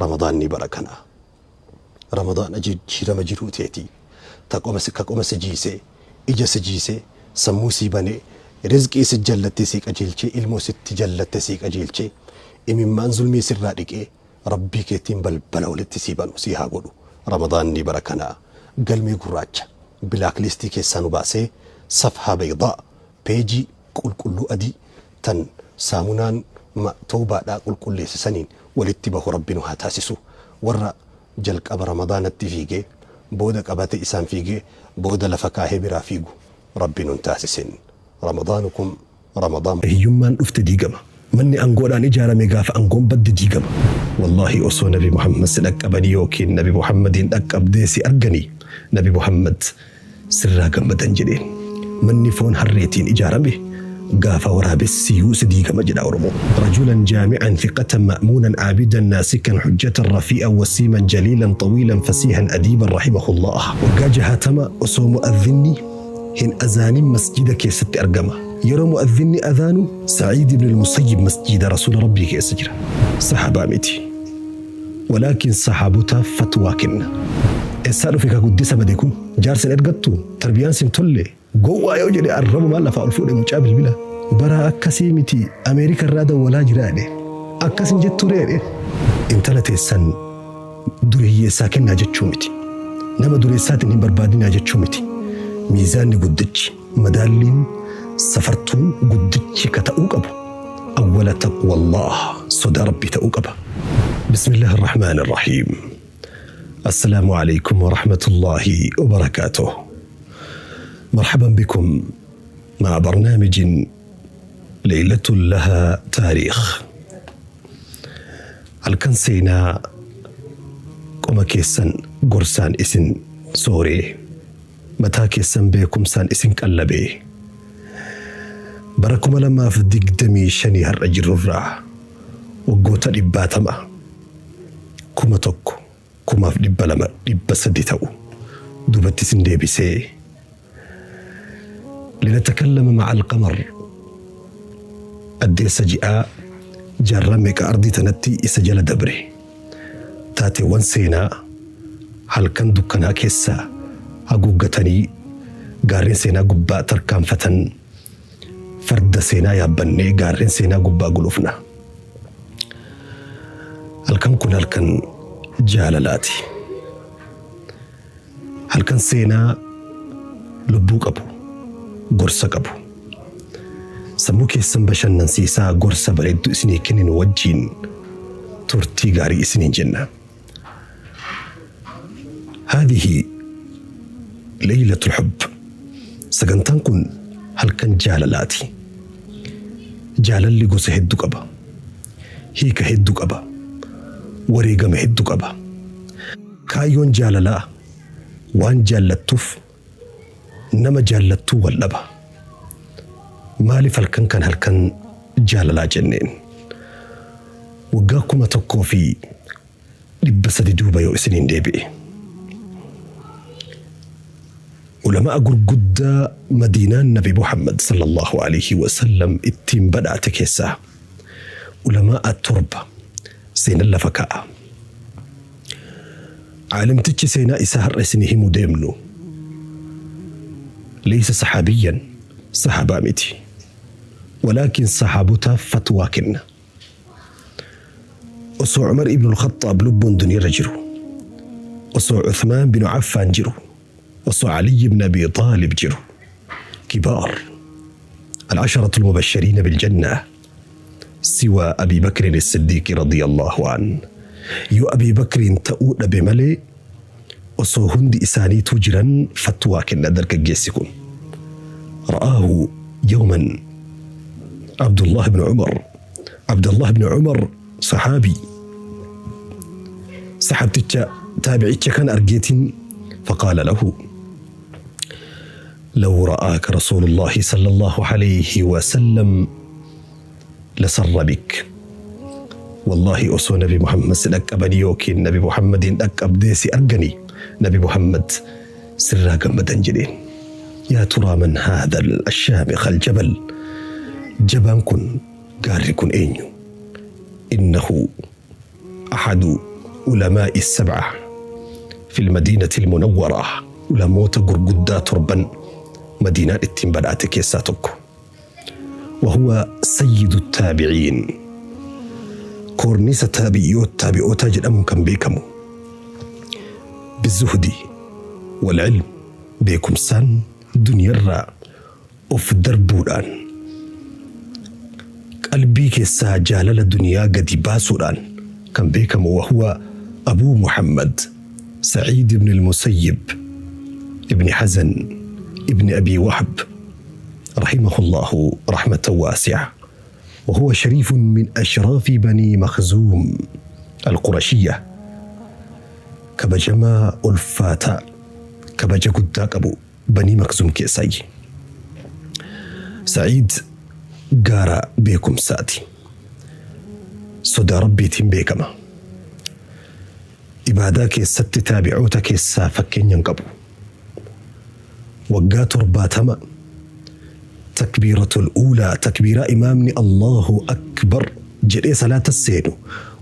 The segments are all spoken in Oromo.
Ramadaanni bara kanaa. Ramadaana jijjiirama jiruu teetii ta qoma ka qoma si jiisee, ija si jiisee, sammuu sii banee, rizqii si jallattee sii qajeelchee, ilmoo sitti jallatte sii qajeelchee, imimmaan zulmii sirraa dhiqee, Rabbii keetiin balbala walitti sii banu sii haa godhu. Ramadaanni bara kanaa galmee gurraacha black listii keessaa nu baasee safhaa baydaa, peejii qulqulluu adii tan saamunaan ma towbaadhaa qulqulleesse saniin walitti bahu Rabbi nu haa taasisu. Warra jalqaba Ramadaanatti fiigee booda qabate isaan fiigee booda lafa kaahee biraa fiigu Rabbi nun taasisin. Ramadaanukum Ramadaan. Hiyyummaan dhufte diigama. Manni angoodhaan ijaarame gaafa angoon badde diigama. Wallaahi osoo Nabi Muhammad si dhaqqabanii yookiin Nabi Muhammadiin dhaqqabdee si arganii Nabi Muhammad sirraa gammadan jedheen. Manni foon harreetiin ijaarame gaafa waraabessi yuuse diigama jedha Oromoon. Rajulan jaami'an thiqatan ma'muunan aabidan naasikan hujjatan rafii'an wasiiman jaliilan xawiilan fasiihan adiiban rahimahullah. Waggaa jahaatama osoo mu'adhinni hin azaanin masjida keessatti argama. Yeroo mu'adhinni azaanu Sa'iid ibn al-Musayyib masjida Rasuula Rabbii keessa jira. Sahaabaa miti. Walaakin sahaabotaaf fatwaa kenna. Eessaa dhufe ka guddisa bade kun? Jaarsa hin ergattuu? Tarbiyaan sin tolle? Gowwaa yoo jedhe arrabumaan lafaa ol fuudhe mucaa bilbila. Baraa akkasii miti Ameerika irraa dawwalaa jira jedhe. Akkas hin jettuu ree jedheen. Intala teessan duri hiyyeessaa kennaa jechuu miti. Nama dureessaatiin hin barbaadinaa jechuu miti. Miizaanni guddichi, madaalliin safartuun guddichi ka ta'uu qabu awwala taqwallaah sodaa Rabbii ta'uu qaba. Bismillaah Arrahmaan Arrahiim. Assalaamu Aleykum Warahmatullaahi Wabarakaatuh. Marhaban bikum ma'a barnaamijin Leylatun lahaa taariikh. Halkan seenaa qoma keessan gorsaan isin sooree, mataa keessan beekumsaan isin qallabee, bara 2025 har'a jirrurraa waggoota dhibbaatama, 1000, 1200, 300 ta'u duubatti isin deebisee, Linatakallama ma'al qamar addeessa ji'aa jaarraa meeqa ardii tanatti isa jala dabre taateewwan seenaa halkan dukkanaa keessa haguuggatanii gaarreen seenaa gubbaa tarkaanfatan farda seenaa yaabbannee gaarreen seenaa gubbaa gulufna. Halkan kun halkan jaalalaati. Halkan seenaa lubbuu qabu, gorsa qabu. Sammuu keessan bashannansiisaa gorsa bareedduu isinii kenninu wajjiin turtii gaarii isiniin jenna. Haadhihi Leeylatul Hubb Sagantaan kun halkan jaalalaati. Jaalalli gosa heddu qaba. Hiika heddu qaba. Wareegama heddu qaba. Kaayyoon jaalalaa waan jaallattuuf nama jaallattuu wal dhaba. Maaliif halkan kan halkan jaalalaa jenneen? Waggaa 1300 duuba yoo isiniin deebi'e. Ulama'a gurguddaa Madiinaan Nabi Muhammad sallallahu alaihi wasallam ittiin badhaate keessaa ulama'a torba seenan lafa kaa'a. Aalimtichi seenaa isaa har'a isinii himuu deemnu leysa sahaabiyyan sahaabaa miti. Walaakin sahaabotaaf fatwaa kenna. Osoo Umar ibnul Khaxxaab lubbuun duniyarra jiru, osoo Uthmaan binu Affaan jiru, osoo Aliyyi ibn Abi Xaalib jiru, kibaar al-asharatul mubashshariina bil jannah siwaa Abii Bakrin as-Siddiiqi radiyallahu an yoo Abii Bakriin ta'uu dhabe malee osoo hundi isaaniituu jiran fatwaa kenna dargaggeessi kun. Ra'aahu yawman Abdullah ibn Umar Abdallah ibn Umar sahaabii saxaabticha taabicicha kana argeetiin faqaala lahu law ra'aaka rasuulullaahi sallallahu alayhi wasallam lasarra bik wallaahi osoo nabi Muhammad si dhaqqabanii yookiin nabi Muhammadiin dhaqqabdee si arganii nabi Muhammad sirraa gammadan jedheen. Yaa turaa man haadha ashaamikh aljabal jabaan kun gaarri kun eenyu? Innahu ahadu العلماء السبعة في المدينة المنورة. Ulamoota gurguddaa torban Madiinaan ittiin badhaate keessaa tokko. وهو سيد التابعين. Koornisa taabi'ootaa jedhamuun kan beekamu. بالزهد والعلم, beekumsaan duniyarraa of darbuudhaan, qalbii keessaa jaalala duniyaa gadi baasuudhaan kan beekamu. وهو أبو محمد سعيد بن المسيب ابن حزن ابن أبي وهب رحمه الله رحمة واسعة، وهو شريف من أشراف بني مخزوم القرشية. Kabajamaa ulfaataa, kabaja guddaa qabu Banii Makzuum keessaayi. Sa'iid gaara beekumsaati. Sodaa Rabbiitiin beekama. Ibaadaa keessatti taabi'oota keessaa fakkeenya hin qabu. Waggaa 70 takbiiratul uulaa, takbiiraa imaamni Allahu akbar jedhee salaata seenu,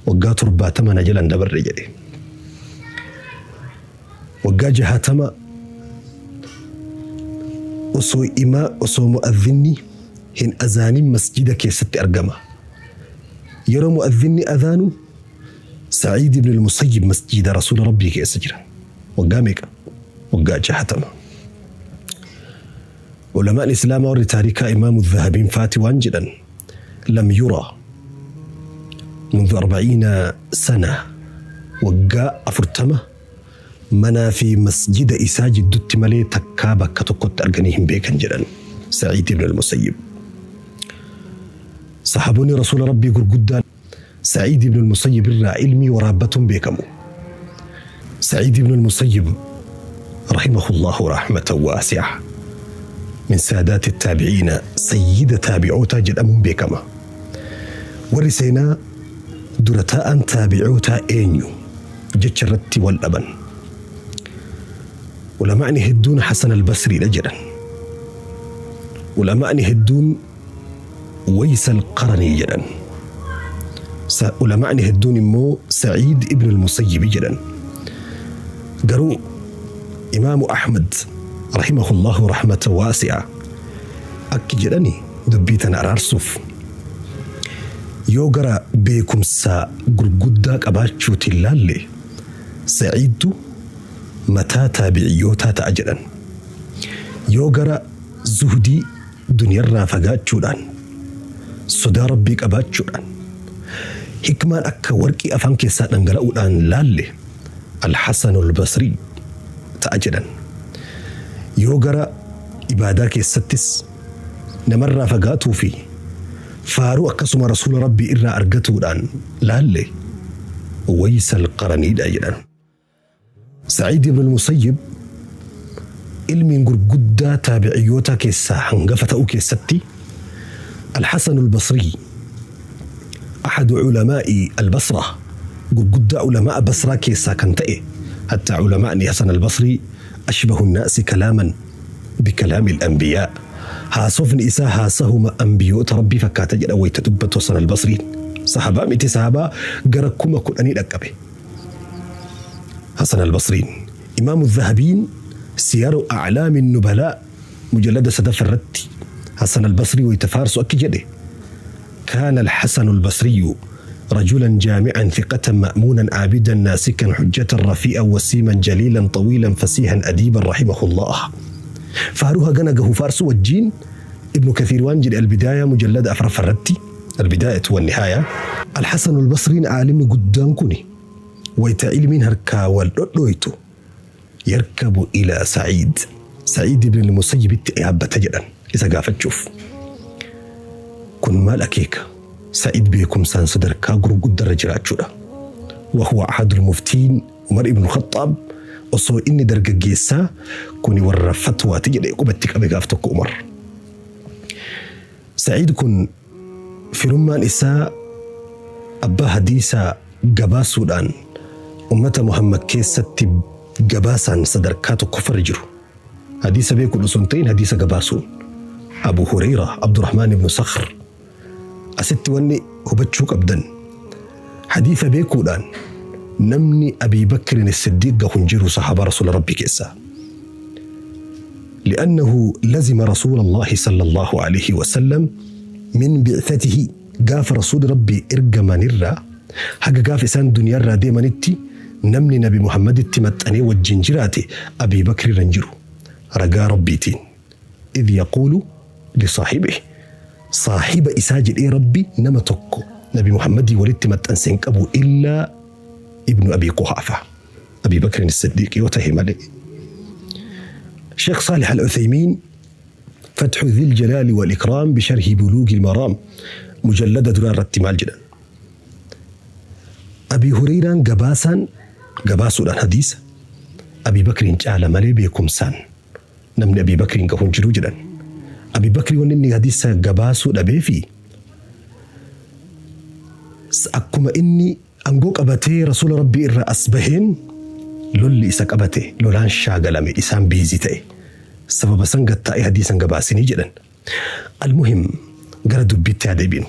waggaa 70 na jalan dabarre jedhe. Waggaa 60 osoo imaa osoo mu'adhinni hin azaanin masjida keessatti argama. Yeroo mu'adhinni azaanu Sa'iid ibn al-Musayyib masjida Rasuula Rabbii keessa jira. Waggaa meeqa? Waggaa 60. Ulamaan Islaamaa warri taarikaa, Imaamu Dhahabiin faati, waan jedhan: لم يرى منذ 40 سنة. Waggaa 40 manaa fi masjida isaa jidduutti malee takkaa bakka tokkotti arganii hin beekan jedhan Sa'iid ibn al-Musayyib. Sahaabonni Rasuula Rabbii gurguddaan Sa'iid ibn al-Musayyib irraa ilmii waraabbatuun beekamu. Sa'iid ibn al-Musayyib رحمه الله رحمة واسعة من سادات التابعين, سيد taabi'ootaa jedhamuun beekama. Warri seenaa dura taa'an taabi'ootaa eenyu jecha irratti wal dhaban. Ulamaa'ni hedduun Hasan al-Basriidha jedhan. Ulamaa'ni hedduun Waysa al-Qaranii jedhan. Ulamaa'ni hedduun immoo Sa'iid ibn al-Musayyibi jedhan. Garuu Imaamu Ahmad رحمه الله رحمة واسعة akki jedhani dubbii tana araarsuuf, yoo gara beekumsa gurguddaa qabaachuutiin laalle Sa'iidtu mataa taabiciyyootaa ta'a jedhan. Yoo gara zuhdii, duniyarraa fagaachuudhaan, sodaa Rabbii qabaachuudhaan, hikmaan akka warqii afaan keessaa dhangala'uudhaan laalle Alxasanu Albasrii ta'a jedhan. Yoo gara ibaadaa keessattis namarraa fagaatuu fi faaruu akkasuma Rasuula Rabbii irraa argatuudhaan laalle Waysa Alqaraniidha jedhan. Sa'iid ibn al-Musayyib ilmiin gurguddaa taabiciyyoota keessaa hangafa ta'uu keessatti Alxasanu Albasrii, أحد علماء البصرة, gurguddaa ulamaa Basraa keessaa kan ta'e. حتى علماء حسن البصري أشبه الناس كلاما بكلام الأنبياء, haasofni isaa haasahuma ambiyoota Rabbii fakkaata jedha wayita dubbatu Hasan Albasriin. Sahabaa miti, sahabaa gara 10,000 dhaqqabe. Hasan Albasriin, Imaamu Dhahabiin Siyaru Aclaami Nubalaa mujallada sadaffaa irratti Hasan Albasrii wayita faarsu akki jedhe: كان الحسن البصري رجلا جامعا ثقة مأمونا عابدا ناسكا حجة رفيئا وسيما جليلا طويلا فسيها أديبا رحمه الله. Faaruu hagana gahu faarsuu wajjiin Ibnu Kathiir waan jedhe Albidaaya mujallada afraffaa irratti, Albidaayatu والنهاية: Alxasanu Albasriin, caalimni guddaan kuni, wayta ilmiin harkaa wal dhodhoytu يركب إلى سعيد, Sa'iid ibn al-Musayyibitti yaabbata jedhan isa gaafachuuf. Kun maal akeeka? Sa'iid beekumsaan sadarkaa gurguddarra jiraachuudha. وهو أحد المفتين. Umar ibn Khattaab osoo inni dargaggeessaa kuni warra fatwaati jedhee qubatti qabe gaaf tokko Umar. Sa'iid kun firummaan isaa abbaa hadiisaa gabaasuudhaan ummata Muhammad keessatti gabaasaan sadarkaa tokkoffarra jiru. Hadiisa beekuun osoo hin ta'in hadiisa gabaasuun. Abu Hureyra Abdurrahmaan ibn Sakhr. Asitti wanni hubachuu qabdan, hadiisa beekuudhaan Namni Abii Bakrin Siddiiq gahu hin jiru sahaabaa Rasuula Rabbii keessaa. لأنه لزم رسول الله صلى الله عليه وسلم من بعثته قاف رسول ربي إرجمان الرا حق قاف إسان دنيا الرا ديمانتي نمني نبي محمد التمتني والجنجراتي أبي بكر رنجرو رجا ربيتين إذ يقول لصاحبه صاحب إساجل إيه ربي نما تكو نبي محمد ولدت متأنسنك أبو إلا ابن أبي قحافة أبي بكر الصديق وتهم عليه. شيخ صالح العثيمين فتح ذي الجلال والإكرام بشرح بلوغ المرام مجلد درار التمال جدا. أبي هريرة قباسا قباسو الحديث أبي بكر جعل مالي بكم سان نمن أبي بكر كهون جلو جدا. أبي بكر ونني حديث قباسو أبي في أكما إني أنقوك أبتي رسول ربي إر أصبهين لولي إساك أبتي لولان شاقلمي إسان بيزيتي سبب سنقطة أي حديثا قباسيني جدا. المهم قردوا بيتي عديبين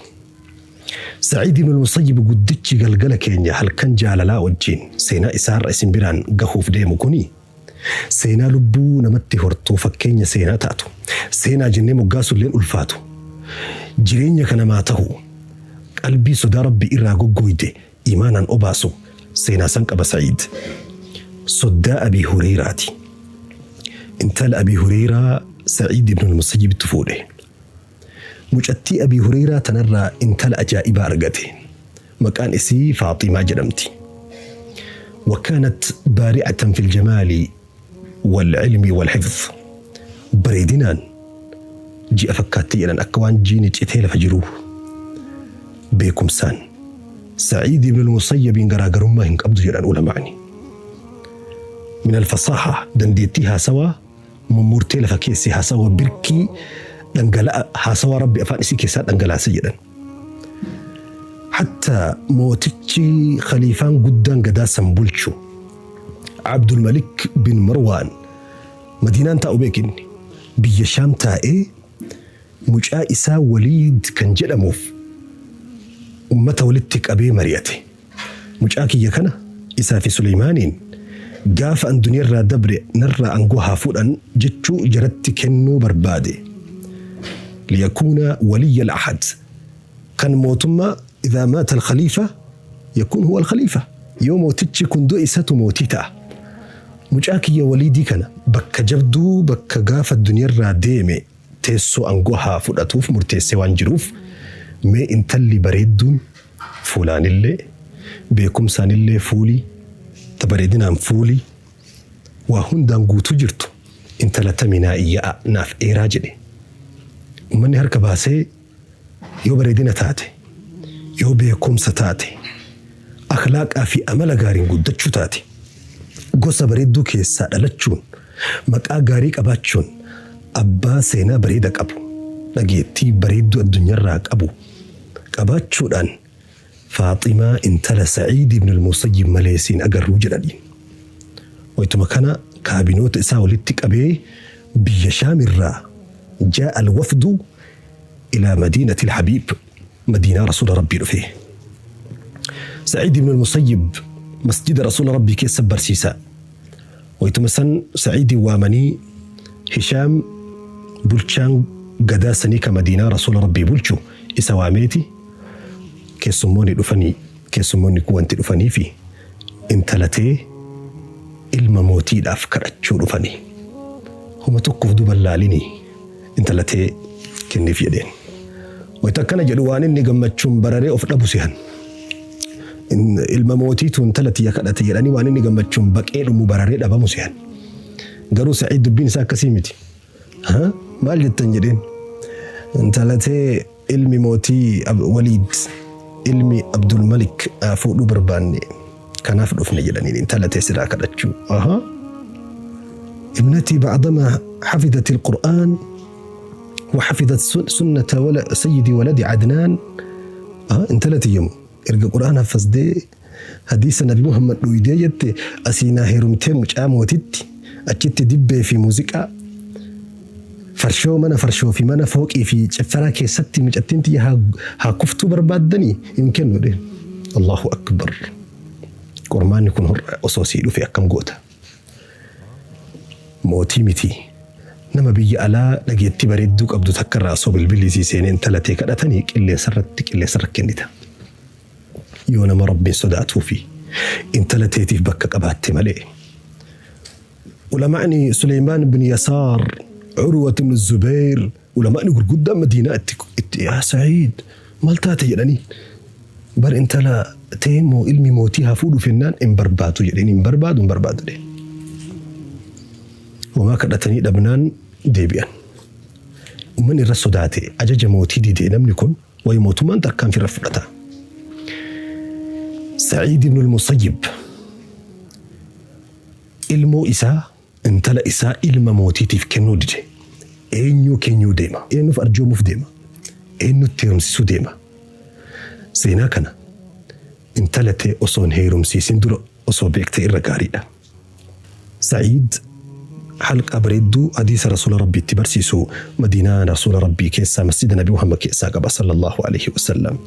سعيد بن المسيب قدتش قلقلة كينيا هل كان جاللا وجين سينا إسار اسم بيران قهوف ديمو كوني سينا لبو نمتي هرتو فكينيا سينا تاتو سينا جنة مقاسو لين ألفاتو جرينيا كنماته قلبي صدا ربي إرا قويدي إيمانا أباسو سينا سنك أبا سعيد صدا أبي هريراتي انتال أبي هريرة سعيد بن المسيب التفوله مجتي أبي هريرة تنرى انتال أجائب أرقته مكان إسي فاطمة جرمتي وكانت بارعة في الجمال والعلم والحفظ بريدنان جي أفكاتي إلى أكوان جيني جئتي فجروه بيكم سان سعيد بن المسيب غراغرما هنك أبدو جران أولى معني من الفصاحة دنديتيها سوا ممورتي لفكيسيها سوا بركي دنقلاء حاسوا ربي أفان إسي كيسات دنقلاء سيدا حتى موتتشي خليفان قدان قداسا بولشو عبد الملك بن مروان مدينة تاو بيكين بيشام تائي مجاء إسا وليد كان جلموف أمته ولدتك أبي مريتي مجاكي يكنا إسا في سليمانين قاف أن دنيا را دبر نرى أنقوها فولا جتشو جرت كنو بربادي ليكون ولي الأحد كان موتما إذا مات الخليفة يكون هو الخليفة يوم موتتش كندو إساتو موتيتا مجاكي يا وليدي كان بك جبدو بك قاف الدنيا را ديمي تيسو أنقوها فولا توف مرتيسي وانجروف مي انتلي بريدون فلان اللي بيكم سان اللي فولي تبريدنا فولي وهندان قوتو جرتو انت لتمنا إياء ناف إي راجلي ومني هركا باسي يو بريدنا تاتي يو بيكم ستاتي أخلاق في أمل غارين قدتشو تاتي قوسا بريدو كيسا لتشون مكا غاريك أباتشون أبا سينا بريدك أبو لقيتي بريدو الدنيا راك أبو أباتشون أن فاطمة انتلى سعيد بن المسيب مليسين أقروا جلالين ويتما كان كابينوت إساو لتك أبي بيشام الرا جاء الوفد إلى مدينة الحبيب مدينة رسول ربي فيه سعيد بن المسيب مسجد رسول ربي كيس برسيسا ويتما سن سعيد وامني هشام بولشان قداسني كمدينة رسول ربي بولشو إساواميتي keessummoonni dhufanii keessummoonni kuwanti dhufanii fi intalatee ilma mootiidhaaf kadhachuu dhufanii homa tokkoof duuba laalinii intalatee kenniif jedheen. Wayita akkana jedhu waan inni gammachuun bararee of dhabu si'an. Ilma mootiitu intalati kadhate jedhanii waan inni gammachuun baqee dhumu bararee dhabamu si'an. Garuu Sa'iid dubbiin isaa akkasii miti. Maal jettan jedheen? Intalatee ilmi mootii Waliid ilmi Abdul Malik fuudhuu barbaanne kanaaf dhufne jedhaniin intalatee silaa kadhachuu. ابنتي بعدما حفظت القرآن وحفظت سنة سيدي ولدي عدنان انتلتي يوم ارجع القرآن حفظ دي حديث النبي محمد لويدي جت أسينا هيرمتي مش آموتت أجت دب في موسيقى فرشو منا فرشو في منا فوقي في شفراك ستي مش أتنتي ها كفتو بربادني يمكن له. الله أكبر. Qormaanni kun har'a osoo sii dhufe akkam goota? Mootii miti. Nama biyya alaa dhageettii bareedduu qabdu takka irraa osoo bilbilli sii seenee intala tee kadhatanii qilleensarratti qilleensarra kennita. Yoo nama Rabbiin sodaatuu fi intala teetiif bakka qabaatte malee. Ulamaa'ni Suleymaan bin Yasaar, Urwat ibn Zubayr, ulamaa'ni gurguddaan Madiinaa itti itti yaa Sa'iid maal taate jedhanii bar intala tee moo ilmi mootii haa fuudhuuf jennaan hin barbaadu jedheen hin barbaadu hin barbaadu jedheen. Homaa kadhatanii dhabnaan deebi'an. Uummanni irra sodaate ajaja mootii dide namni kun wayi mootummaan tarkaanfii irra fudhata. Sa'iid ibn al-Musayyib ilmoo isaa intala isaa ilma mootiitiif kennuu dide. Eenyuu kennuu deema? Eenyuuf arjoomuuf deema? Eenyutti heerumsiisuu deema? Seenaa kana intala tee osoo hin heerumsiisin dura osoo beektee irra gaariidha. Sa'iid halqaa bareedduu hadiisa Rasuula Rabbii itti barsiisu Madiinaa Rasuula Rabbii keessaa masjida Nabi Muhammad keessaa qaba sallallahu alaihi wasallam.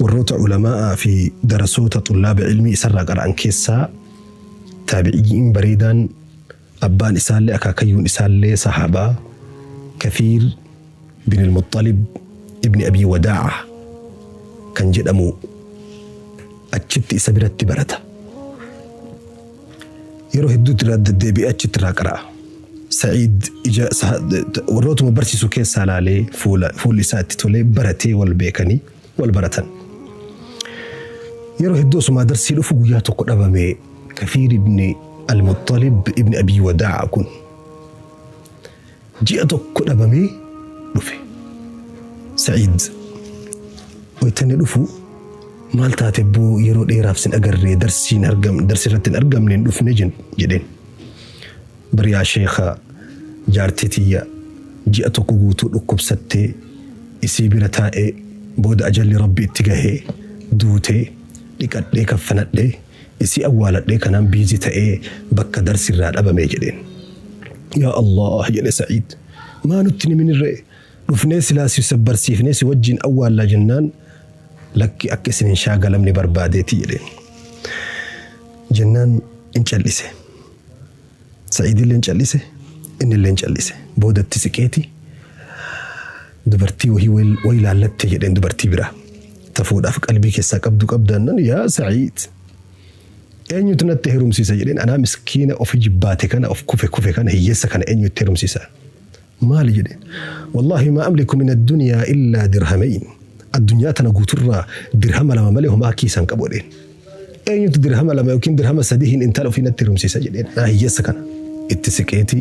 Warroota ulamaa'aa fi darasoota xullaaba ilmii isarraa qara'an keessaa taabiciin bareedaan abbaan isaallee akaakayyuun isaallee sahaabaa Kathiir bin al-Muttalib ibni Abii Wadaa'a kan jedhamu achitti isa biratti barata. Yeroo hedduutti irraa deddeebi'ee achitti irraa qara'a. Sa'iid ija warrootuma barsiisu keessaa laalee fuulli isaa itti tolee baratee wal beekanii wal baratan. Yeroo hedduu osumaa darsii dhufu guyyaa tokko dhabame Kathiir ibni al-Muttalib ibni Abii Wadaa'a kun. Ji'a tokko dhabamee dhufe. Sa'iid wayita inni dhufu maal taate boo yeroo dheeraaf sin agarree darsiin argam darsii irratti hin argamne hin dhufne jedheen. Bar yaa sheekha jaartii tiyya ji'a tokko guutuu dhukkubsattee isii bira taa'ee booda ajalli Rabbi itti gahee duutee dhiqadhee kaffanadhee isii awwaaladhee kanaan biizi ta'ee bakka darsi irraa dhabame jedheen. Yaa Allah jedhe Sa'iid. Maa nutti hin himinirree? Dhufnee silaa si sabbarsiifnee si wajjin awwaallaa jennaan lakki akka isin hin shaagalamne barbaadeeti jedheen. Jennaan in cal'ise. Sa'iidillee in cal'ise, innillee in cal'ise. Boodatti siqeeti dubartii wahii wayi laallatte jedheen dubartii biraa. Ta fuudhaaf qalbii keessaa qabdu qabdaannan yaa Sa'iid eenyutu natti heerumsiisa jedheen anaa miskiina ofi jibbaate kana of kufe kufe kana hiyyeessa kana eenyutti heerumsiisa. Maali jedheen. Wallaahi maa amliku min addunyaa illaa dirhamayn. Addunyaa tana guuturraa dirhama lama malee homaa kiisaan qabu jedheen. Eenyutu dirhama lama yookiin dirhama sadihiin intala ofii natti heerumsiisa jedheen anaa hiyyeessa kana. Itti siqeeti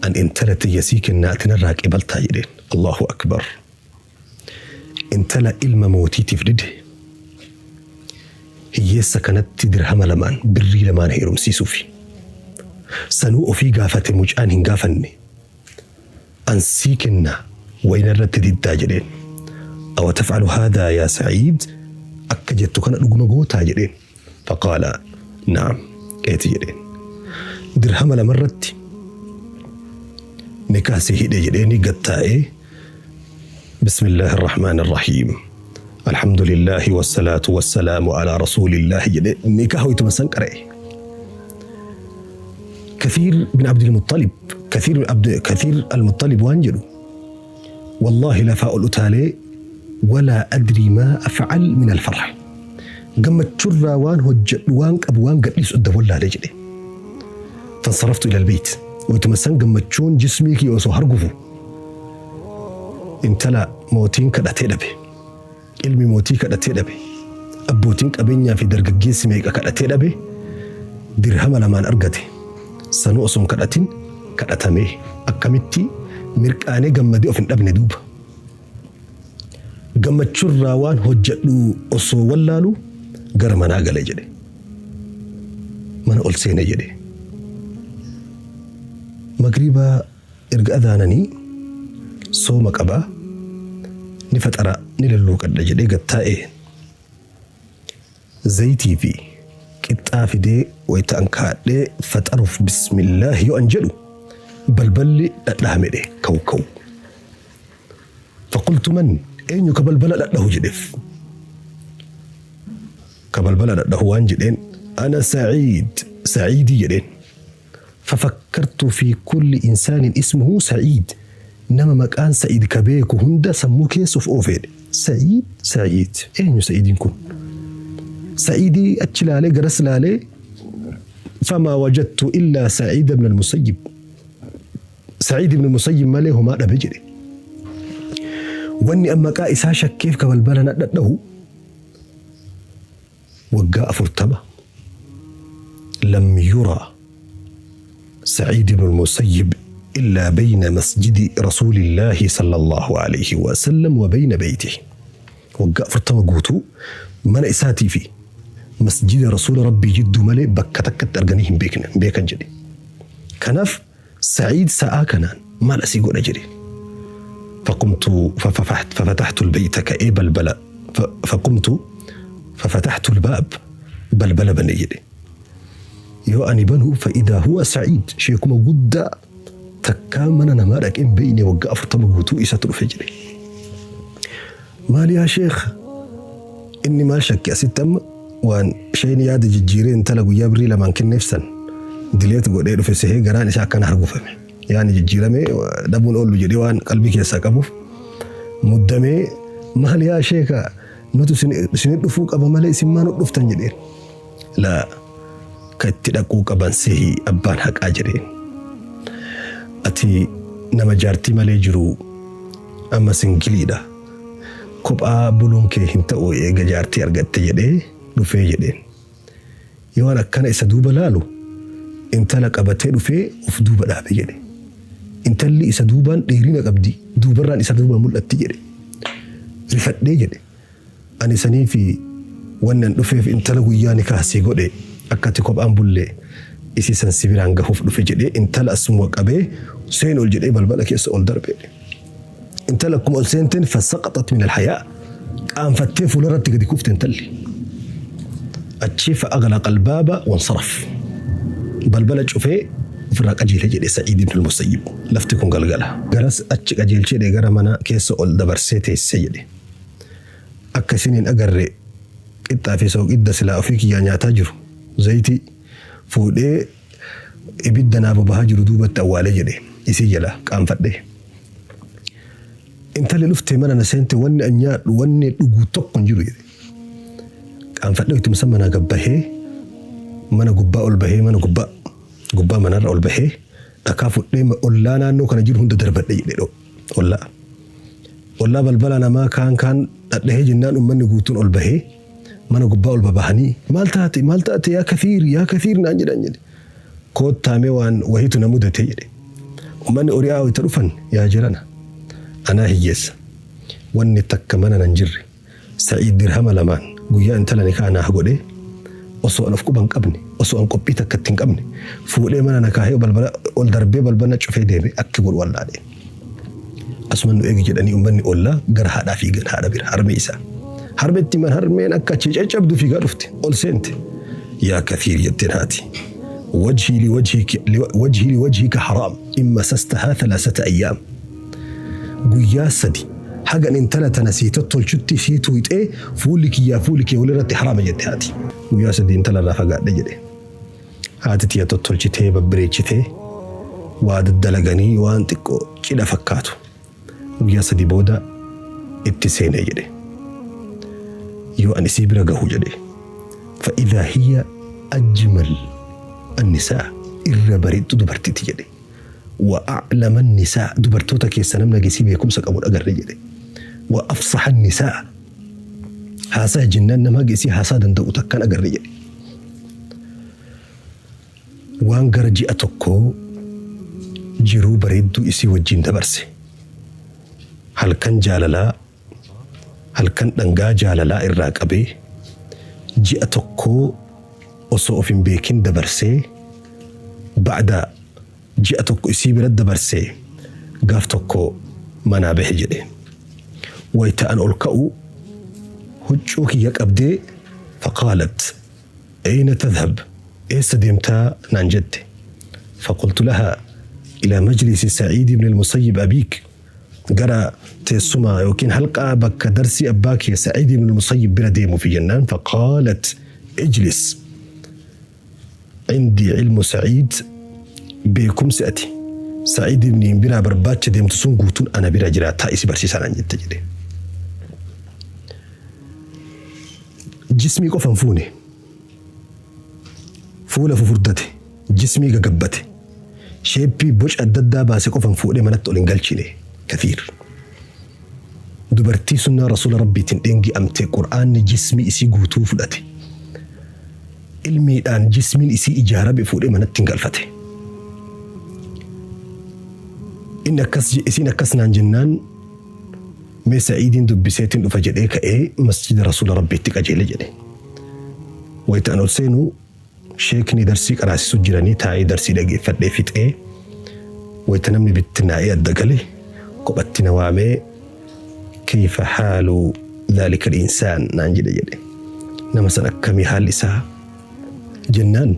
an intala tiyya sii kennaa ati narraa qeebaltaa jedheen. Allahu akbar. Intala ilma mootiitiif dide hiyyeessa kanatti dirhama lamaan birrii lamaan heerumsiisuufi. Sanuu ofii gaafate mucaan hin gaafanne. An sii kenna wayina irratti diddaa jedheen. Awa taf'alu haadhaa yaa Sa'iid akka jettu kana dhuguma gootaa jedheen. Faqaala na'am eeti jedheen. Dirhama lama irratti nikaa si hidhe jedheeni gad taa'ee Bismillaahi Irrahmaani Irrahiim. Alhamdulillaahi wassalaatu wassalaamu alaa rasuulillaahi jedhee nikaa hoytuma san qara'e. Kathiir bin Abdul Muttalib Kathiir bin Abd Kathiir al-Muttalib waan jedhu wallaahi lafaa ol utaalee walaa adrii maa af'al min al-farh. Gammachurraa waan hojjedhu waan qabu waan gadhiisu adda wallaalee jedhe. Fansaraftu ila al-bayt. Waytuma san gammachuun jismii kiyya osoo hargufu intala mootiin kadhatee dhabe. Ilmi mootii kadhatee dhabe. Abbootiin qabeenyaa fi dargaggeessi meeqa kadhatee dhabe dirhama lamaan argate. Sanuu osoo hin kadhatin kadhatamee akkamitti mirqaanee gammadee of hin dhabne duuba. Gammachurraa waan hojjedhu osoo wallaalu gara manaa gale jedhe. Mana ol seene jedhe. Magriba erga adhaananii sooma qabaa ni faxara ni lulluuqadha jedhee gad taa'ee zayitii fi qixxaa fidee wayita an kaadhee faxaruuf bismillaahi yoo an jedhu balballi dhadhahame dhe kaw kaw. Faqultu man eenyu ka balbala dhadhahu jedheef. Ka Ka balbala dhadhahu waan jedheen, "Ana Saciid, Saciidii," jedheen. Fafakkartu fi kulli insaanin ismuhu Saciid. Nama maqaan Saciid ka beeku hunda sammuu keessa of oofeedhe. Saciid, Saciid, eenyu Saciidiin kun? Saciidii achi laalee garas laalee, famaa wajadtu illaa Saciida ibn al-Musayyib. Saciid ibn al-Musayyib malee homaa dhabe jedhe. Wanni an maqaa isaa shakkeef ka balbala na dhadhahu, waggaa 40 lam yuraa Saciid ibn al-Musayyib illaa bayna masjidi Rasuulillaahi sallallahu alayhi wa sallam wa bayna baytihi. Waggaa 40 guutuu mana isaatii fi masjida Rasuula Rabbii jidduu malee bakka takkatti arganii hin beekne hin beekan jedhe. Kanaaf Saciid sa'aa kanaan maal asii godha jedhe. Faqumtu fafatahtu albayta, ka'ee balbala, faqumtu fafatahtu albaab, balbala bane jedhe. Yoo ani banu, fa'idaa huwa Saciid, sheekuma guddaa takkaa mana namaa dhaqee hin beekne waggaa 40 guutuu isatu dhufe jedhe. "Maal yaa sheekh?" Inni maal shakke asitti amma? Waan isheen yaada jijjiiree intala guyyaa birrii lamaan kenneef san dileet godhee dhufe sehee garaan isaa akkana hargufame. Yaani jijjiiramee dhabuun oollu jedhee waan qalbii keessaa qabuuf muddamee, "Maal yaa sheeka, nuti isin dhufuu qaba malee isin maa nu dhuftan?" jedheen. "Laa, ka itti dhaquu qaban sihi abbaan haqaa," jedheen. "Ati nama jaartii malee jiru, amma singiliidha. Kophaa buluun kee hin ta'u eega jaartii argatte jedhee dhufee," jedheen. Yoo an akkana isa duuba laalu, intala qabatee dhufee of duuba dhaabe jedhe. Intalli isa duubaan dheerina qabdi, duubarraan isa duuba mul'atti jedhe. Rifadhee jedhe. Ani sanii fi wanni an dhufeef intala guyyaa ni kaasii godhe akka ati kophaan bulle isii san si biraan gahuuf dhufe jedhee, intala asuma qabee seen ol jedhee balbala keessa ol darbe. Intala akkuma ol seenteen, fasaqaxat min alhayaa, qaanfattee fuularratti gadi kufte intalli. Achii fa'aglaqa albaaba wansaraf. Balbala cufee ofirraa qajeele jedhe Sa'iid ibn al-Musayyib. Lafti kun galgala. Garas achi qajeelchee gara mana keessa ol dabarsee teessise jedhe. Akka isin hin agarre qixxaa fi sooqidda silaa ofii kiyyaa nyaataa jiru, zayitii fuudhee ibidda naa bobahaa jiru duubatti awwaalee jedhe, isii jala qaanfadhee. Intalli dhuftee mana na seente, wanni an nyaadhu wanni dhugu tokko hin jiru jedhe. Qaanfadhee itti musa manaa gabbahee mana gubbaa ol bahee, mana gubbaa manarra ol bahee dhakaa fudhee ollaa naannoo kana jiru hunda darbadhe jedhe ollaa. Ollaa balbala namaa kaan kaan dhadhahee jennaan uummanni guutuun ol bahee mana gubbaa ol babahanii, "Maal taate, maal taate, yaa Kathiir, yaa Kathiir?" naan jedhan jedhe. "Koottaamee, waan wahiitu na mudate," jedhe. Uummanni ori'aa wayita dhufan, "Yaa jirana, anaa hiyyeessa, wanni takka mana nan jirre, Sa'iid dirhama lamaan guyyaa intala nikaa naa godhee osoo an of quba hin qabne, osoo an qophii takka itti hin qabne fuudhee mana na kaahee balbala ol darbee balbala cufee deeme, akki godhu wallaalee. Asuma nu eegi," jedhanii uummanni ollaa gara haadhaa fiigan, haadha bira, harmee isaa. Harmeetti man harmeen akka achi caccabdu fiigaa dhufte, ol seente. "Yaa Kathiir," jetteen haati. "Wajhii liwajhika haraam in masastahaa 3 ayyaam." Guyyaa 3 hagan intala tana sii tottolchutti sii tuuxee fuulli kiyyaa fuulli kee walirratti haraama, jette haati. Guyyaa 3 intala irraa fagaadhe jedhe. Haati tiyya tottolchitee babbareechitee waa daddalaganii waan xiqqoo cidha fakkaatu. Guyyaa 3 booda itti seenee jedhe. Yoo ani isii bira gahu jedhe, fa'idhaa hiya ajmal annisaa, irra bareeddu dubartiiti jedhe. Wa a'lama annisaa, dubartoota keessa namni agesii beekumsa qabu agarre jedhe. Wa afsaha annisaa, haasaa jennaan nama agesii haasaa danda'u takkaan agarre jedhe. Waan gara ji'a tokkoo jiruu bareedduu isii wajjin dabarse. Halkan jaalalaa, halkan dhangaa jaalalaa irraa qabee ji'a tokkoo osoo of hin beekin dabarsee, ba'da ji'a tokko isii bira dabarsee gaaf tokko manaa bahe jedhe. Wayita an ol ka'u huccuu kiyya qabdee, faqaalat, "Ayna tadhhab? Eessa deemtaa?" naan jette. Faqultu lahaa, "Ilaa majlisi Sa'iid ibn al-Musayyib abiik," gara teessuma yookiin halqaa bakka darsii abbaa kee Sa'iid ibn al-Musayyib bira deemuufi jennaan, faqaalat Ijlis cindii cilmu Saciid, beekumsi ati Saciid ibniin biraa barbaacha deemtu sun guutuun ana bira jira, taa'i si barsiisaa naan jette jedhe. Jismii qofa hin fuune. Fuula fufurdate, jismii gagabbate, sheeppii boca adda addaa baase qofan fuudhee manatti ol hin galchine. Kathiir. Dubartii sunnaa Rasuula Rabbiitiin dhengi'amte, Qur'aanni jismii isii guutuu fudhate. Ilmiidhaan jismiin isii ijaarame fuudhee manatti hin galfate. Inni akkas isiin akkas naan jennaan, mee Sa'iidiin dubbiseetiin dhufa jedhee ka'ee masjida Rasuula Rabbiitti qajeele jedhe. Wayita an ol seenu sheekni darsii qaraasisu jiranii, taa'ee darsii dhageeffadhee fixee, wayita namni bittinnaa'ee adda gale kophatti na waamee, "Kayfa haalu dhaalika al-insaan?" naan jedhe jedhe. Nama san akkamii haalli isaa jennaan,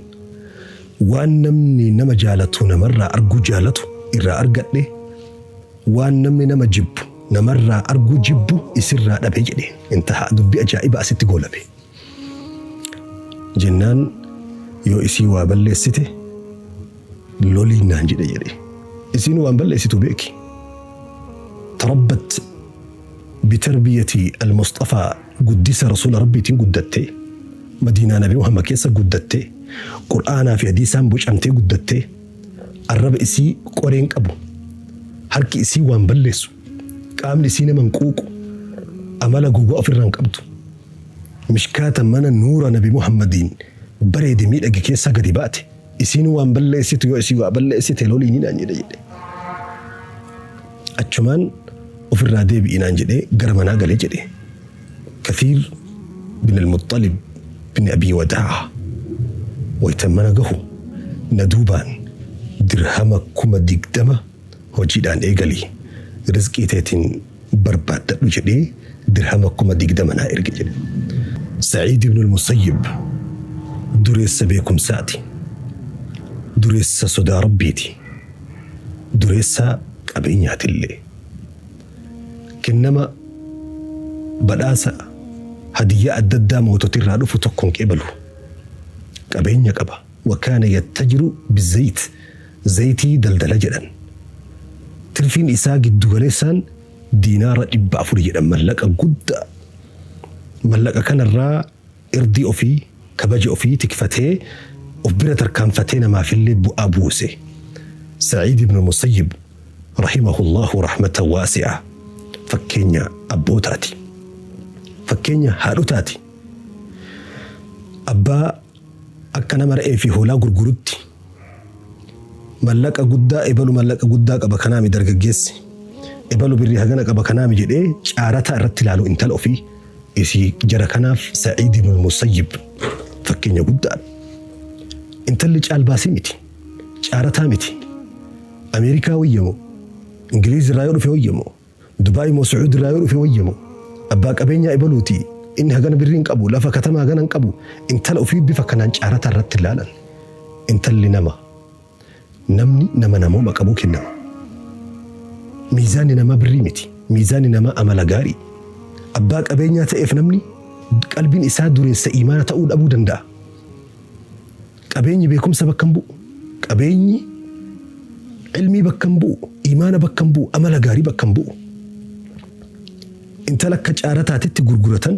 waan namni nama jaalatu namarraa arguu jaalatu irraa argadhe, waan namni nama jibbu namarraa arguu jibbu isirraa dhabe jedhe. Intaha, dubbii ajaa'iba asitti goolabe. Jennaan, yoo isii waa balleessite loliin naan jedhe jedhe. Isiin waan balleessitu beeki. Tarabbat bitarbiyati al-Mustafaa, guddisa Rasuula Rabbiitiin guddatte, Madiinaa Nabi Muhammad keessa guddatte, Qur'aanaa fi hadiisaan bocamtee guddatte, arraba isii qoreen qabu, harki isii waan balleessu, qaamni isii nama hin quuqu, amala gogaa ofirraa hin qabdu. Mishkaata mana nuura Nabi Muhammadiin bareede miidhage keessaa gadi baate. Isiin waan balleessitu, yoo isii waa balleessite loliini naan jedhe jedhe. Achumaan ofirraa deebi'i naan jedhee gara manaa gale jedhe. Kathiir bin al-Muttalib bin Abii Wadaa'a wayita mana gahu na duubaan dirhama 20,000 hojiidhaan eegali, rizqii teetiin barbaaddadhu jedhee dirhama 20,000 naa erge jedhe. Sa'iid ibn al-Musayyib dureessa beekumsaati. Dureessa sodaa Rabbiiti. Dureessa qabeenyaatillee. Kennama badhaasa hadiyyaa adda addaa moototirraa dhufu tokko hin qeebalu. Qabeenya qaba. Wakaana yattajiru bizayit, zayitii daldala jedhan. Tirfiin isaa giddu galeessaan diinaara 400 jedhan, mallaqa guddaa. Mallaqa kanarraa irdii ofii, kabaja ofii tikfatee, of bira tarkaanfatee namaafillee bu'aa buuse. Sa'iid ibn Musayyib rahimahullahu rahmatan waasi'a fakkeenya abbootaati. Fakkeenya haadhotaati. Abbaa akka nama re'ee fi hoolaa gurgurutti mallaqa guddaa, ebalu mallaqa guddaa qaba kanaami, dargaggeessi ebalu birrii hagana qaba kanaami jedhee caarataa irratti ilaalu intala ofii isii jara kanaaf Sa'iid ibn Musayyib fakkeenya guddaadha. Intalli caalbaasii miti. Caarataa miti. Ameerikaa wayyamoo, Ingiliiz irraa yoo dhufe wayyamoo, Dubaay moo Su'uud irraa yoo dhufe wayyamoo, abbaa qabeenyaa ebaluuti, inni hagana birrii hin qabu, lafa katamaa hagana hin qabu, intala ofii bifa kanaan caarataa irratti ilaalan. Intalli nama. Namni nama namooma qabuu kennama. Miizaanni namaa birrii miti. Miizaanni namaa amala gaarii. Abbaa qabeenyaa ta'eef namni qalbiin isaa dureessa imaana ta'uu dhabuu danda'a. Qabeenyi beekumsa bakka hin bu'u. Qabeenyi ilmii bakka hin bu'u. Imaana bakka hin bu'u. Amala gaarii bakka hin bu'u. Intala akka caarataatitti gurguratan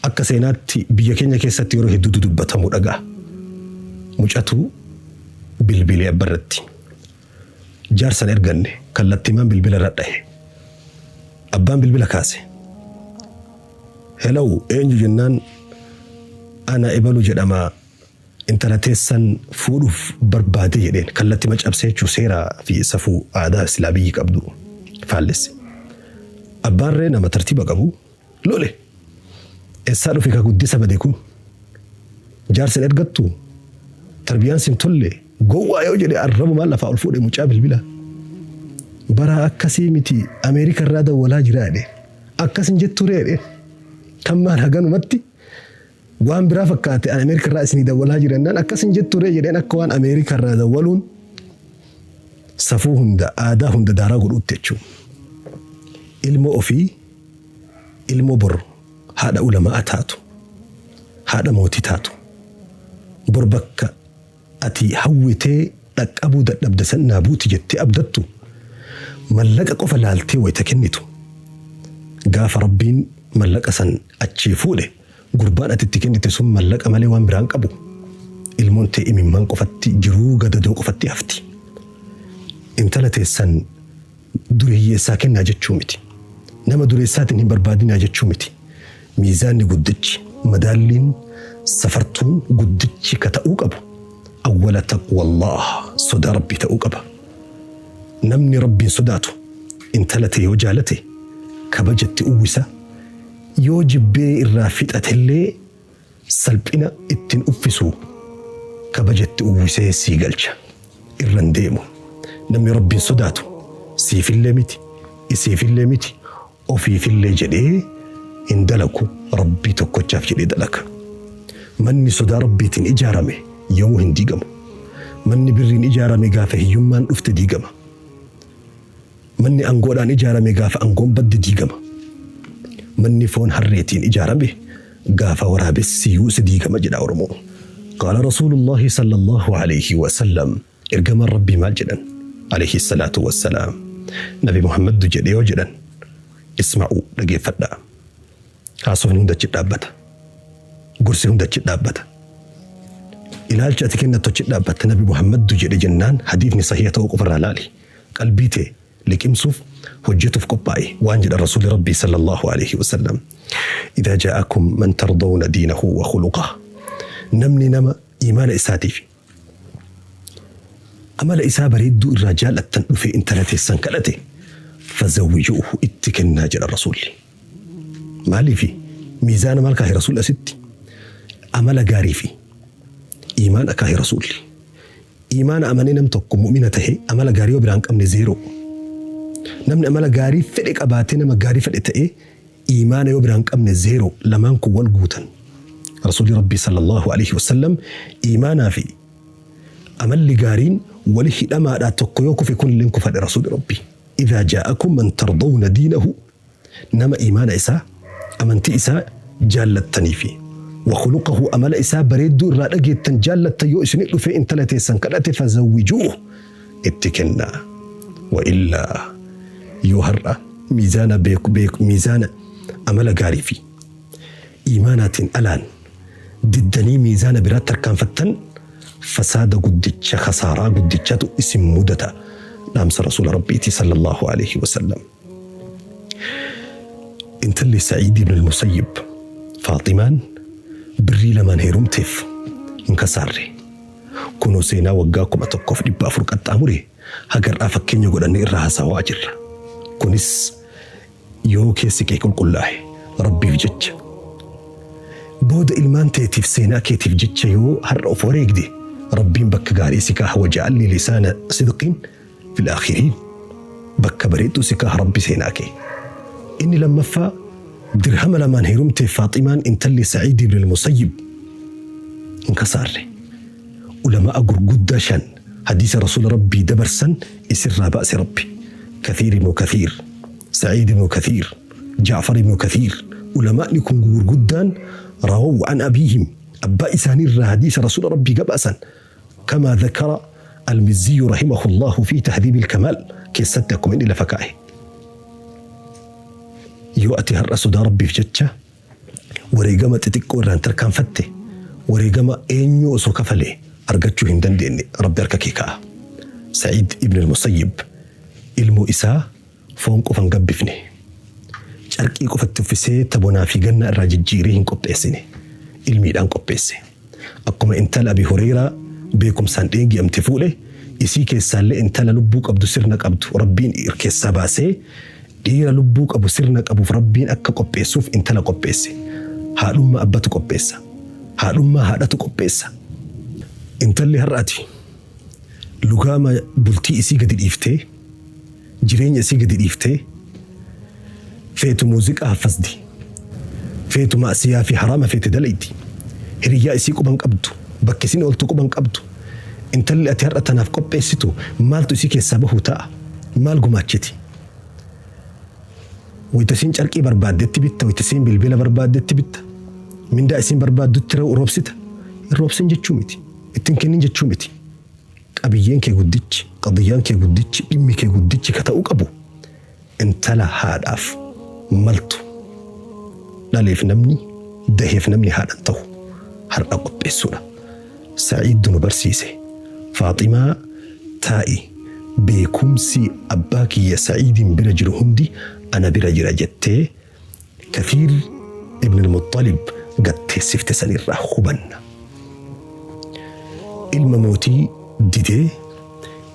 akka seenaatti biyya keenya keessatti yeroo hedduutu dubbatamu dhaga'a. Mucatu bilbilee abbarratti. Jaarsan erganne, kallattiimaan bilbila irra dhahe. Abbaan bilbila kaase. "Hello, eenyu?" jennaan, "Ana ebalu jedhama, intala teessan fuudhuuf barbaade" jedheen. Kallattima cabsee jechuu, seeraa fi safuu aadaa silaa biyyi qabdu faallesse. Abbaan ree nama tartiiba qabu lole. "Eessaa dhufe ka guddisa bade kun? Jaarsa hin ergattu? Tarbiyaan sin tolle, gowwaa" yoo jedhe arrabumaan lafaa ol fuudhe mucaa bilbila. "Bara akkasii miti, Ameerika irraa dawwalaa jira" jedhe. "Akkas hin jettu ree?" jedhe. Kan maal haganumatti waan biraa fakkaate, "Ani Ameerika irraa isinii dawwalaa jira" jennaan, "Akkas hin jettu ree?" jedheen, akka waan Ameerika irraa dawwaluun safuu hunda, aadaa hunda daaraa godhuutti jechuudha. Ilmoo ofii, ilmoo bor haadha ulamaa taatu. Haadha mootii taatu. Bor bakka ati hawwitee dhaqqabuu dadhabde san naa buuti jettee abdattu mallaqa qofa laaltee wayita kennitu. Gaafa Rabbiin mallaqa san achii fuudhe, gurbaan ati itti kennite sun mallaqa malee waan biraa hin qabu. Ilmoon tee imimmaan qofatti, jiruu gadadoo qofatti hafti. Intala teessan dureeyyeessaa kennaa jechuu miti. Nama dureessaatiin hin barbaadinaa jechuu miti. Miizaanni guddichi, madaalliin safartuun guddichi ka ta'uu qabu awwala taqwallaah, sodaa Rabbii ta'uu qaba. Namni Rabbiin sodaatu intala tee yoo jaalate kabaja itti uwwisa, yoo jibbee irraa fixatellee salphina itti hin uffisu, kabaja itti uwwisee sii galcha. Irra hin deemu. Namni Rabbiin sodaatu siifillee miti, isiifillee miti, ofiifillee jedhee hin dalagu, Rabbii tokkochaaf jedhee dalaga. Manni sodaa Rabbiitiin ijaarame yoomuu hin diigamu. Manni birriin ijaarame gaafa hiyyummaan dhufte diigama. Manni angoodhaan ijaarame gaafa angoon badde diigama. Manni foon harreetiin ijaarame gaafa waraabessi yuuse diigama jedha Oromoon. Qaala Rasuulullaahi sallallaahu aleyhi wa sallam, Ergamaan Rabbii maal jedhan? Aleyhi salaatu wa salaam. Nabi Muhammaddu jedhe yoo jedhan, isma'uu, dhageeffadhaa. Haasofni hundi achi dhaabbata. Gorsi hundi achi dhaabbata. Ilaalcha ati kennattu achi dhaabbata. Nabi Muhammaddu jedhe jennaan hadiifni sahiha ta'uu qofarraa laali. Qalbii tee liqimsuuf, hojjetuuf qophaa'i. Waan jedhan Rasuulli Rabbii sallallaahu aleyhi wa sallam. Idhaa jaa'akum man tardawna diinahu wa khuluqah. Namni nama iimaana isaatii fi amala isaa bareedduu irraa jaal'attan dhufee intala teessan kadhate, fazawwijuuhu, itti kennaa jedhan Rasuulli. Maaliifi? Miizaana maal kaahe Rasuulli asitti? Amala gaarii fi iimaana kaahe Rasuulli. Iimaana amanee nam tokko mu'mina tahe amala gaarii yoo biraa hin qabne zeeroo. Namni amala gaarii fedhe qabaatee nama gaarii fedhe ta'ee iimaana yoo biraa hin qabne zeeroo. Lamaan kun wal guutan. Rasuulli Rabbii sallallaahu aleyhi wasallam iimaanaa fi amalli gaariin wali hidhamaadha, tokko yoo kufe kunilleen kufadha Rasuulli Rabbii. Idhaa jaa'akum man tardawna diinahu, nama iimaana isaa, amantii isaa jaallattanii fi wa khuluqahu, amala isaa bareedduu irraa dhageettan jaallattan yoo isinit dhufee intala teessan kadhate, fazawwijuuh, itti kennaa. Wa illaa, yoo har'a miizaana beeku beeku miizaana amala gaarii fi iimaanaatiin alaan diddanii miizaana biraatti tarkaanfattan, fasaada guddicha, khasaaraa guddichatu isin mudata, dhaamsa Rasuula Rabbiiti sallallaahu aleyhi wasallam. Intalli Sa'iid ibn al-Musayyib Faaximaan birrii lamaan heerumteef hin kasaarre. Kunoo seenaa waggaa 1400 qaxxaamure haga har'aa fakkeenya godhannee irraa haasawaa jirra. Kunis yoo keessi kee qulqullaahe Rabbiif jecha, booda ilmaan teetiif, seenaa keetiif jecha yoo har'a of wareegde, Rabbiin bakka gaarii si kaaha, waja'alnii lisaana sidqin fil aakhiriin, bakka bareedduu si kaaha Rabbi seenaa kee. Inni lammaffaa, dirhama lamaan heerumteef Faaximaan intalli Sa'iid ibn al-Musayyib hin kasaarre. Ulamaa'a gurguddaa shan hadiisa Rasuula Rabbii dabarsan isirraa baase Rabbi. Kathiir ibnu Kathiir, Sa'iid ibnu Kathiir, Ja'far ibnu Kathiir, ulamaa'ni kun gugurguddaan rawaw an abiihim, abbaa isaanii irraa hadiisa Rasuula Rabbii gabaasan, kamaa dhakara Al-Mizziyyu rahimahullaahu fii Tahdiibil Kamaal keessatti akkuma inni lafa kaa'e. Yoo ati har'a sodaa Rabbiif jecha wareegama xixiqqoo irraan tarkaanfatte, wareegama eenyuu osoo kafalee argachuu hin dandeenne Rabbi harka kee kaa'a. Sa'iid ibn al-Musayyib ilmoo isaa foon qofa hin gabbifne. Carqii qofa itti uffisee ta bonaa fi gannaa irraa jijjiiree hin qopheessine. Ilmiidhaan qopheesse. Akkuma intala Abi Hureyraa beekumsaan dheegi'amte fuudhe, isii keessaallee intala lubbuu qabdu sirna qabdu Rabbiin keessaa baasee, dhiira lubbuu qabu sirna qabuuf Rabbiin akka qopheessuuf intala qopheesse. Haadhummaa abbatu qopheessa. Haadhummaa haadhatu qopheessa. Intalli har'a ati lugaama bultii isii gadi dhiiftee, jireenya isii gadi dhiiftee, feetu muuziqaa haffazdi, feetu ma'siyaa fi haraama feete dalaydi, hiriyyaa isii quba hin qabdu, bakka isiin ooltu quba hin qabdu, intalli ati har'a tanaaf qopheessitu maaltu isii keessaa bahuu ta'a? Maal gumaachiti? Wayta isiin carqii barbaaddetti bitta, wayta isiin bilbila barbaaddetti bitta. Mindaa isiin barbaaddutti roobsita? Hin roobsin jechuu miti. Ittiin kennin jechuu miti. Qabiyyeen kee guddichi, qadiyyaan kee guddichi, dhimmi kee guddichi ka ta'uu qabu intala haadhaaf maltu dhaleef namni daheef namni haadhan ta'u har'a qopheessuudha. Sa'iiddu nu barsiise. Faaximaa taa'i beekumsi abbaa kiyya Sa'iidiin bira jiru hundi ana bira jira jettee Kafiir ibn al-Muttalib gatteessifte sanirraa hubanna. Ilma mootii didee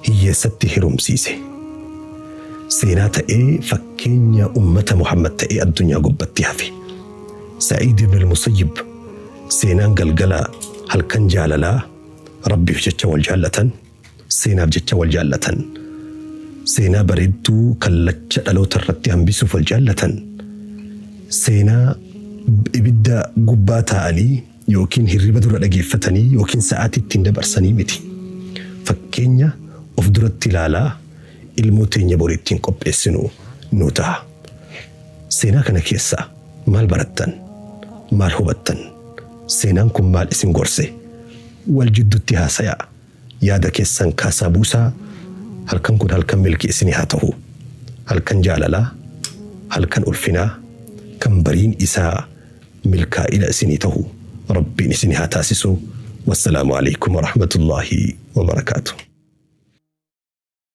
hiyyeessatti heerumsiise. Seenaa ta'ee fakkeenya ummata Muhammad ta'ee addunyaa gubbatti hafe. Sa'iid ibn al-Musayyib seenaan galgala halkan jaalalaa Rabbiif jecha wal jaallatan, seenaaf jecha wal jaallatan, seenaa bareedduu kallacha dhaloota irratti hambisuuf wal jaallatan, seenaa ibidda gubbaa taa'anii yookiin hirriba dura dhageeffatanii yookiin sa'aatii ittiin dabarsanii miti. Fakkeenya of duratti ilaalaa ilmoo teenya boru ittiin qopheessinu nu ta'a. Seenaa kana keessaa maal barattan? Maal hubattan? Seenaan kun maal isin gorse? Wal jidduutti haasayaa. Yaada keessan kaasaa buusaa. Halkan kun halkan milki isinii haa ta'u. Halkan jaalalaa, halkan ulfinaa, kan bariin isaa milkaa'ina isinii ta'u Rabbiin isinii haa taasisu. Wassalaamu alaikum warahmatullaahi wabarakaatuh.